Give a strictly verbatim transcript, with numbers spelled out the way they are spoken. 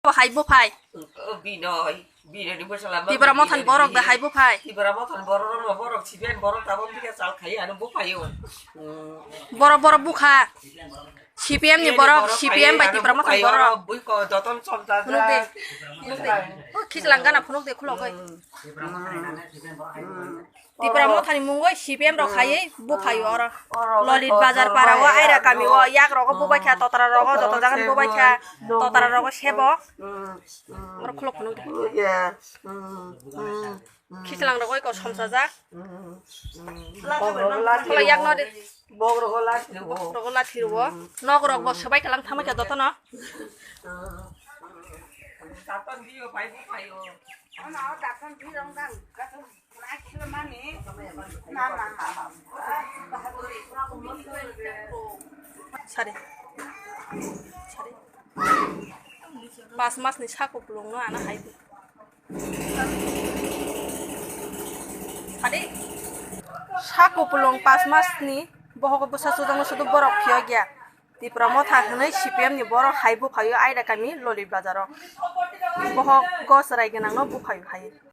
Bo hai buphai. O Binoy, Binoy ni bwsala ma Tipra Mothani Binoy borok da ni hai buphai. Tipra Mothani borok rok no borok C P M borok tabok bikhe chal khai ano buphai o. Borok borok bukha. C P M ni borok, C P M bai Tipra Mothani borok. Bui ko joton chom ta. Phunuk de. Phunuk de. O khichlang gana phunuk de khulok hai. Tipra Mothani mungoi C P M rok khaiwi buphai oro. Lolit Bazar para o, Aira kami o, yak rogo bubai kha, totra rogo, joto jagan bubai kha, totra rogo sebo. Oro khulok phunuk de. Khichlang rogo iko somsajak. Khulok yak no de. Bok rogo lathi rogo. Bok rogo lathi rogo. Nok rok bo swbai kalang thamai kha joto no. Sari. Sari. Pas mas ni sako pulung no ana hai. Sari. Sako pulung pas mas ni bohogo bwsa sujak no sudu borok phiyok ya. Tipra Motha hwnwi C P M ni borok hai buphaio Aida kami Lolit Bazar o. Bohok gos rai gwnang no buphaio hai.